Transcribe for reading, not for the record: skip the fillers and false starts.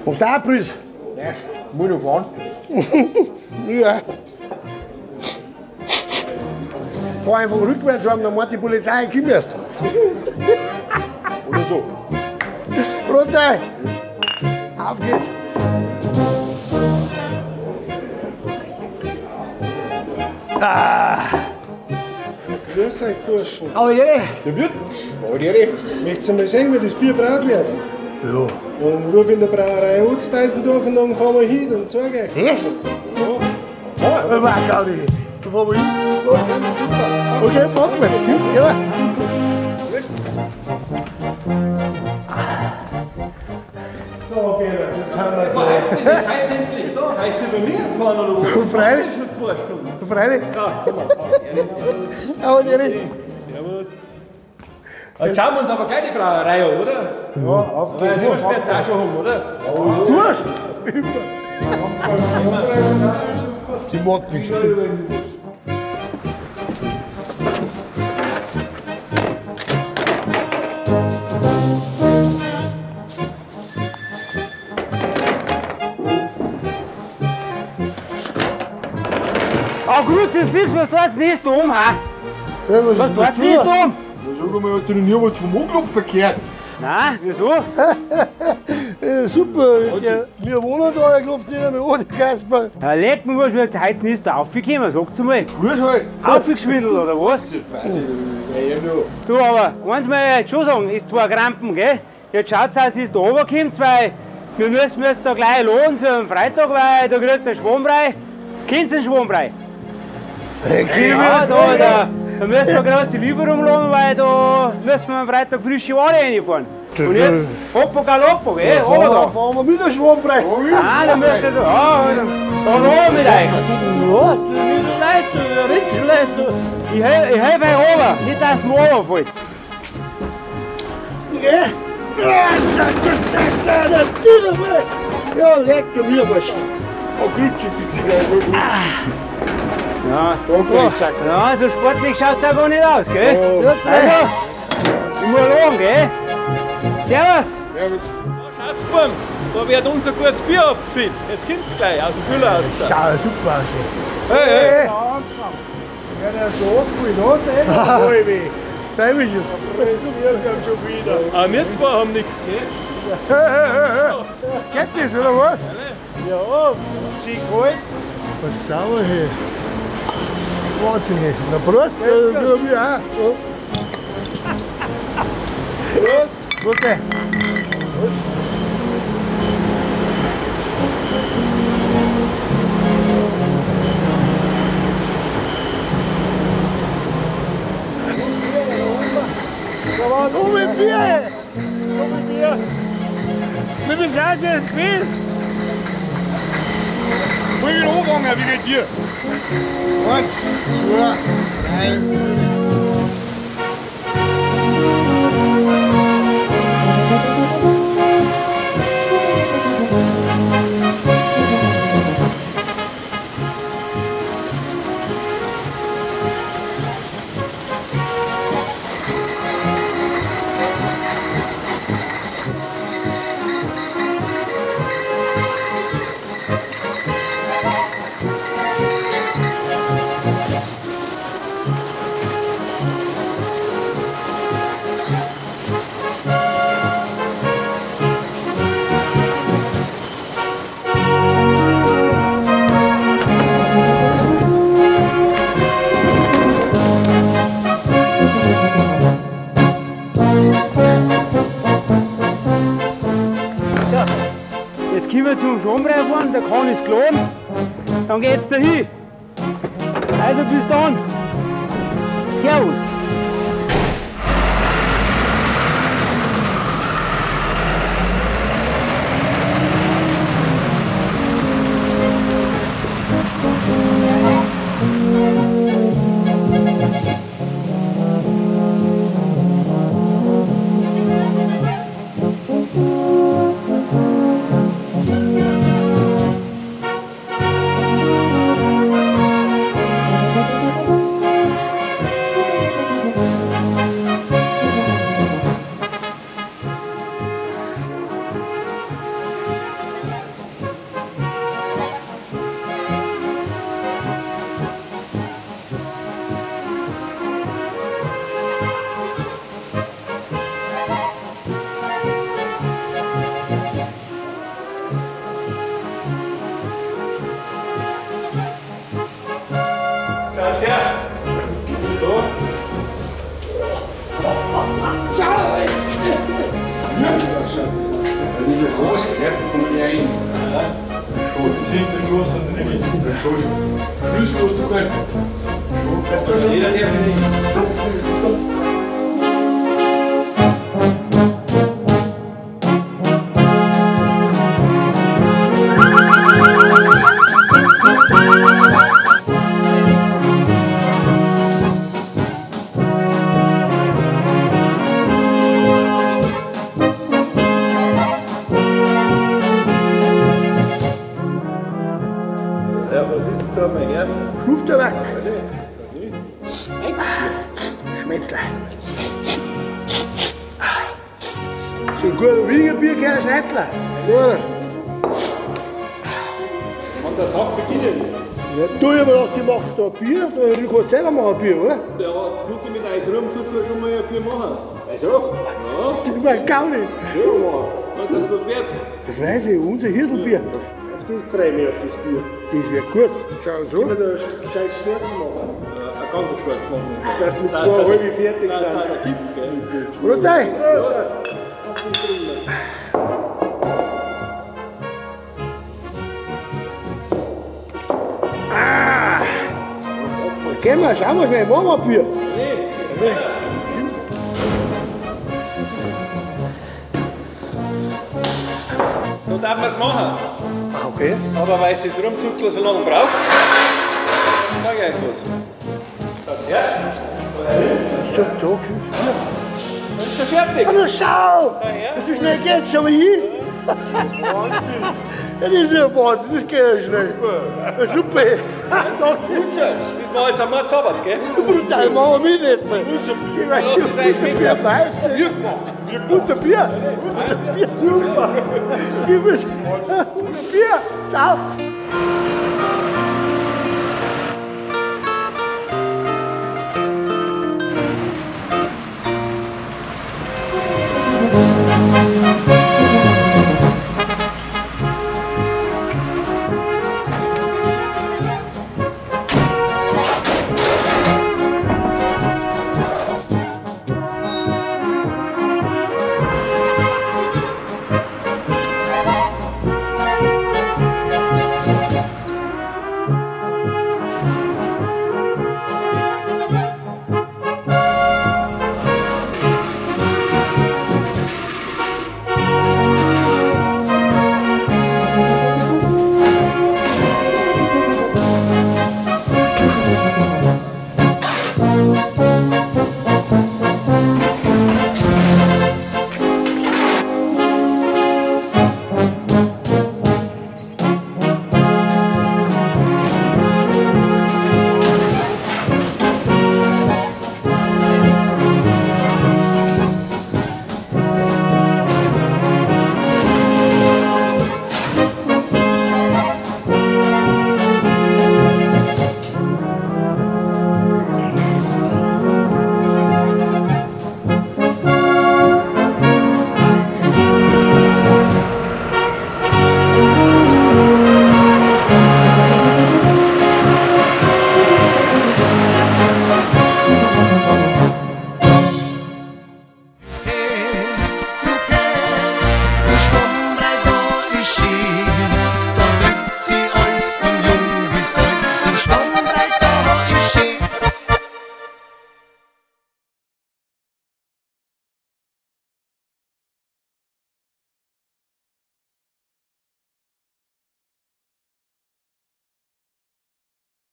Magst du auch einen Preis? Nein, muss noch fahren. Ja. Fahr einfach rückwärts, dann meint die Polizei, ich komme erst. Oder so. Prost! Auf geht's! Ah. Grüß euch, Burschen. Aber Jerry! Ja, wird. Aber Jerry. Möchtest du mal sehen, wie das Bier braut wird? Ja. Dann ruf in der Brauerei Utsteisendorf und dann fahren wir hin und zeig euch. Echt? Ja. Ja, war gar nicht. Da fahren wir hin. Okay, packen wir's. Ja. So, Peter, jetzt haben wir gleich. Jetzt seid ihr endlich da. Heute sind wir mir gefahren oder was? Freilich. Schon 2 Stunden. Freilich. Ja, Thomas. Aber Jerry. Servus. Jetzt schauen wir uns aber gleich die Brauerei an, oder? Ja, auf geht's. Weil so spät auch schon haben, oder? Durst! Die mag mich. Ah, Kruzifix, was tut's nicht da um, ha? Ja, was Was tut's nicht da um? Sag mal, hast du noch nie was vom Anklopfen gehört? Nein, wieso? Super, der, wir wohnen da, er klopft nicht einmal an, der Kasper. Ja, leck mir was, wir jetzt heute nicht da raufgekommen, sagt's mal. Fuß halt. Aufgeschwindelt, oder was? Du, aber eins mal jetzt schon sagen, ist zwar Krampen, gell? Jetzt schaut's aus, ist da runtergekommen, weil wir müssen jetzt da gleich lohnen für den Freitag, weil da kriegt der Schwammbrei. Kennt's den Schwammbrei? Hey, ja, da müssen wir große Lieferung lohnen, weil da müssen wir am Freitag frische Ware reinfahren. Und jetzt hoppo galoppo, gell? Ja, fahren wir mit der Schwammbrei. Ah, da müsst ihr so, ja, da lohnen mit euch. Ja, du bist so leid, du redest so leid. Ich helfe euch runter, nicht dass mir runterfällt. Ja, ja, leck du mir was. Oh, Kruzifix, ich gleich. Ja, ja, so sportlich schaut's auch gar nicht aus, gell? Ja, also, ich muss lohnen, gell? Servus! Servus! Schaut's, Burm, da wird unser gutes Bier abgefüllt. Jetzt kommt's gleich aus dem Kühler raus. Schau super aus. Hey, hey! Ja, der ist so abgefüllt, hat, ey? Freu mich schon. Wir schon wieder. Aber wir zwei haben nichts, gell? Geht das, oder was? Ja, schön kalt. Was sauer hier. Wahnsinn, hey. Na Prost, wir auch. Prost! Gute! Prost! Um mit Bier! Um mit Bier! Wie bist du denn gespielt? Ich bin angegangen, wie geht dir? 1, 2, 3, 4. Jetzt kommen wir zum Schwammbrei fahren, der Kahn ist geladen, dann geht's dahin. Also bis dann. Servus. gell? Kommt nicht rein. Schon. Hinter Schloss und drin. Schon. Schlüssel hast du keinen. Schon. Jeder darf nicht. Ja, was ist da mein Herr? Schnupftabak. Schmetzler. So ein guter Wiener Bier, kein Schnetzler. So. Kann der Tag beginnen? Ja, du, ich hab mir gedacht, die macht da ein Bier. Du kannst selber machen ein Bier, oder? Ja, tut die mit euch rum, tust du schon mal ein Bier machen. Also? Ja. Ich mein, gar nicht. Schon mal. Was das was wert? Das weiß ich, unser Hirselbier. Auf das freue ich mich, auf das Bier. Das wird gut. Schau so. Können wir da ein gescheites Schwarz machen? Ja, ein ganzes Schwarz machen. Dass wir zwei halbe fertig sind. Dass es gibt, gell? Prost, ey! Prost! Ah! Gehen wir, schauen wir schnell, machen wir ein Bier. Nee. So darf man es machen. Ah, okay. Aber weil es das Rumzuzeln so lange braucht, sag ich euch was. Das her. So, da kommt Bier. Das ist schon fertig. Ah, na schau! Ja, So schnell geht's, schau mal hin. Das ist ja Wahnsinn, das geht ja schnell. Super. Das war jetzt einmal zaubert, gell? Brutal, machen wir mit jetzt mal. Unser Bier, unser Bier, unser Bier, unser Bier, super. Gib es. Unser Bier, ciao.